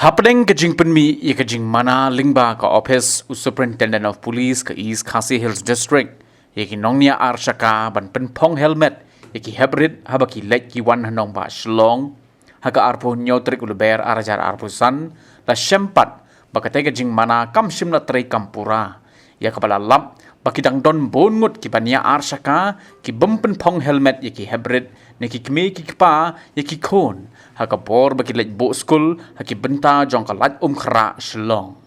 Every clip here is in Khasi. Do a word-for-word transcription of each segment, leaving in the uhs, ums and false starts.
Hapdeng ka jingpynmih ïa ka jingmana lyngba ka Office u Superintendent of Police ka East Khasi Hills District ïa ki nongñiah ar shaka ban pynphong helmet ïa ki heprit haba ki leit ki wan ha nongbah Shillong ha ka arphew hynñiew tarik u Lber ar hajar arphew san, la shem pat ba katei ka jingmana kam shym la trei kam pura, ïa kaba la lap ba ki dang don bun ngut kiba ñiah ar shaka ki bym pynphong helmet ïa ki heprit ne ki kmie ki kpa ïa ki khun ha ka por ba ki leit buh skul ha ki bynta jong ka Laitumkhrah Shillong.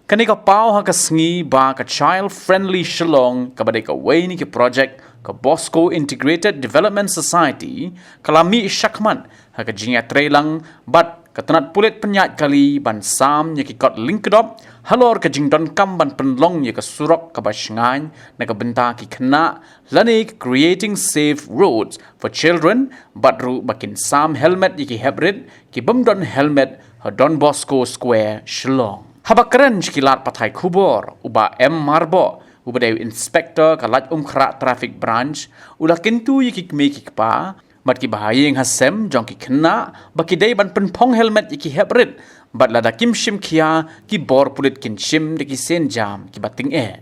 Kane ka paw ha ka sngi ba ka Child Friendly Shillong, kaba dei kawei na ki projek ka Bosco Integrated Development Society, ka la mih shakhmat ha ka jingïatreilang bad ka tnat pulit pynïaid kali ban sam ïa ki kot lyngkdop halor ka jingdonkam ban pynlong ïa ka surok kaba shngaiñ na ka bynta ki khynnah lane ka Creating Safe Roads for Children, bad ruh ba kin sam helmet ïa ki heprit ki bym don helmet ha Don Bosco Square, Shillong. Haba kren sha ki lad pathai khubor, u Bah M Marboh, uba dei u Inspector ka Laitumkhrah Traffic Branch, u la kyntu ïa ki kmie ki kpa bad kiba ha ïing ha sem jong ki khynnah ba ki dei ban pynphong helmet ïa ki heprit, bad lada kim shim khia, ki bor pulit kin shim da ki sienjam kiba tyngeh.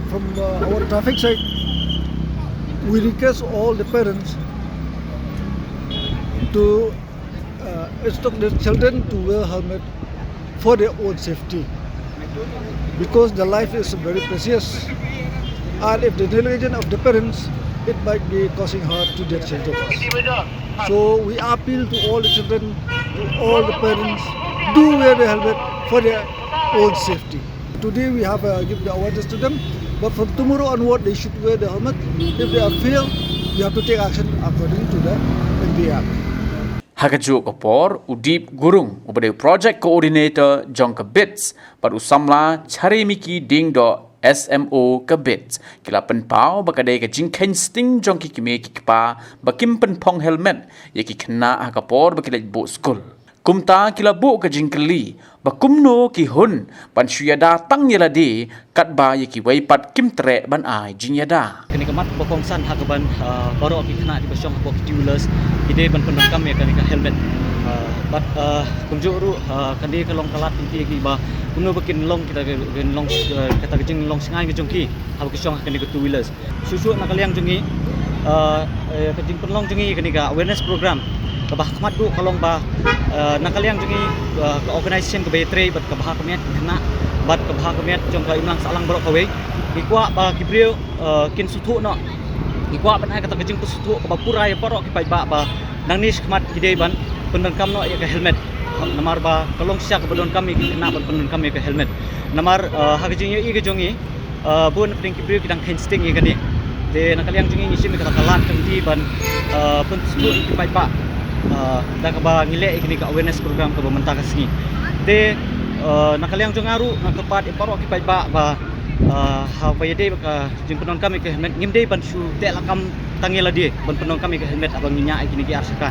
From uh, our traffic side, we request all the parents to uh, instruct their children to wear helmet for their own safety, because the life is very precious, and if the negligence of the parents, it might be causing harm to their children. So we appeal to all the children, to all the parents, do wear the helmet for their own safety. Today we have uh, give the awareness to them, but from tomorrow onward they should wear the helmet. If they are failed, we have to take action according to the N D A Act. Ha kajuh ka por, u Deep Gurung, uba dei u Project Coordinator jong ka BITS, bad u samla Charimiki Diengdoh, S M O ka BITS, ki la pynpaw ba ka dei ka jingkheiñ sting jong ki kmie ki kpa ba kim pynphong helmet ïa ki khynnah ha ka por ba ki leit buh skul. Kumta ki la buh ka jingkylli ba kumno ki hun ban shu ïada tang ïa lade katba ïa kiwei pat kim treh ban ai jingïada. Kane ka mat kaba kongsan ha kaban, ah, baroh ki khynnah kiba shong hapoh ki two wheelers ki dei ban pyndonkam ïa kane ka helmet. Ah, bad, ah, kumjuh ruh, ah, kane ka long ka lad lynti ïa ki ba kumno ba kin long kita ka, kin long, ah, kata ka jinglong shngaiñ ka jong ki haba ki shong ha kane ka two wheelers. Shuh shuh na ka liang jong ngi, ah, eh, ka jingpynlong jong ngi kane ka awareness program kaba ha khmat duh ka long ba, ah, na ka liang jong ngi, ah, ka organisation kaba ïatrei bad kaba ha khmat khynnah bad kaba ha khmat jong ka imlang sahlang baroh kawei, ngi kwah ba ki briew, ah, kin sngewthuh noh. Ngi kwah ban ai kata ka jingpynsngewthuh kaba pura ïa baroh ki paidbah ba nangne shakhmat ki dei ban pyndonkam noh ïa ka helmet. Namar ba ka long shisha kaba donkam ïa ki khynnah ban pyndonkam ïa ka helmet. Namar, ah, ha ka jingïohi ka jong ngi, ah, bun hapdeng ki briew ki dang kheiñ sting ïa kane. Te na ka liang jong ngi ngi shim ïa kata ka lad ka lynti ban, ah, pynsngewthuh ïa ki paidbah, ah, da kaba ngi leh ïa kane ka awareness program kaba mynta ka sngi. Te, ah, na ka liang jong nga ruh nga kyrpad ïa baroh ki paidbah ba, ah, haba ïadei bad ka jingpyndonkam ïa ka helmet ngim dei ban shu teh lakam tang ïa lade ban pyndonkam ïa ka helmet haba ngi ñiah ïa kine ki ar shaka.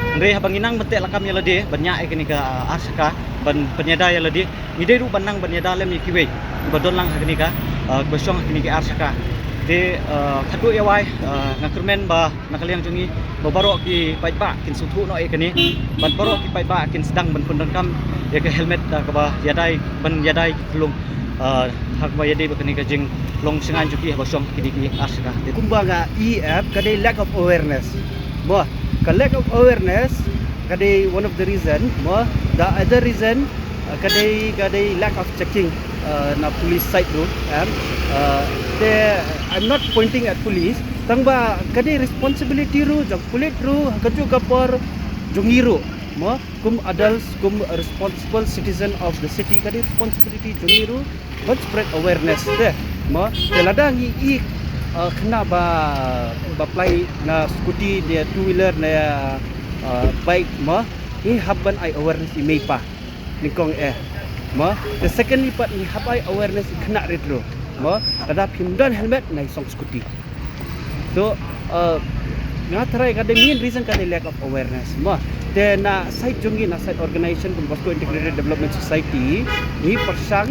Hynrei haba ngi nang ban teh lakam ïa lade ban ñiah ïa kine ki ar shaka ban pynïada ïa lade, ngi dei ruh ban nang ban ïada lem ïa kiwei kiba don lang ha kine ka, ah, kiba shong ha kine ki ar shaka. Te, ah, khatduh ïa wai, ah, nga kyrmen ba na ka liang jong ngi ba baroh ki paidbah kin sngewthuh noh ïa kane, bad baroh ki paidbah kin sdang ban pyndonkam ïa ka helmet da kaba ïadei ban ïadei ki khyllung, ah, ha kaba ïadei bad kane ka jinglong shngaiñ jong ki haba shong ha kine ki ar shaka. Kumba nga i ap ka dei lack of awareness. Mo, ka lack of awareness ka dei one of the reason. Mo, the other reason, ah, ka dei, ka dei lack of checking, ah, na police side ruh, em. Ah, te, I'm not pointing at police. Tang ba ka dei responsibility ruh jong pulit ruh ha kajuh ka por jong ngi ruh. Mo, kum adults, kum responsible citizen of the city, ka dei responsibility jong ngi ruh ban spread awareness te. Mo, te lada ngi i Uh, khynnah ba ba plie na scooty ne two wheeler ne uh, bike mo, ngi hap ban ai awareness i mei pa nyngkong eh mo. The secondly pat ngi hap ai awareness i khynnah rit ruh mo, lada phim don helmet nai song scooty. So uh, nga tharai ka dei main reason ka dei lack of awareness mo. Te na side jong ngi, na side organization kum Bosco Integrated Development Society, ngi pyrshang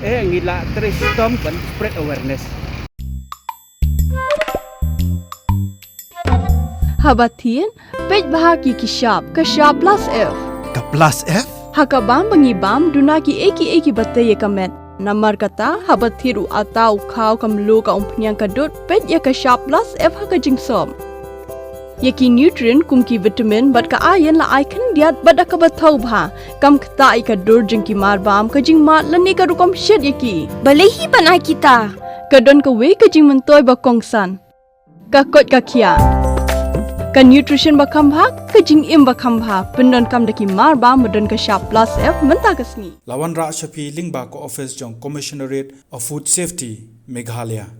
eh ngi la trei shitom ban spread awareness. Haba thied, peit bha ki ki shap, ka shap plus F. Ka plus F? Ha ka bam ba ngi bam, duna ki ei ki ei ki ba tei ïa ka met. Namar kata, haba thied u ata, u khaw, ka mluh, ka umphniang, ka dud, peit ïa ka shap plus F ha ka jingsop. Ïa ki nutrient kum ki vitamin bad ka iron la ai khyndiat bad da kaba thaw bha. Kam ktah ïa ka dur jong ki mar bam, ka jingmad lane ka rukom shet ïa ki. Balei hi ban ai kita? Ka don kawei ka jingmyntoi ba kongsan. Ka koit ka khiah. Ka nutrition ba kham bha, ka jingim ba kham bha. Pyndonkam da ki mar bam ba don ka shap plus F mynta ka sngi. La wanrah sha phi lyngba ka office jong Commissionerate of Food Safety, Meghalaya.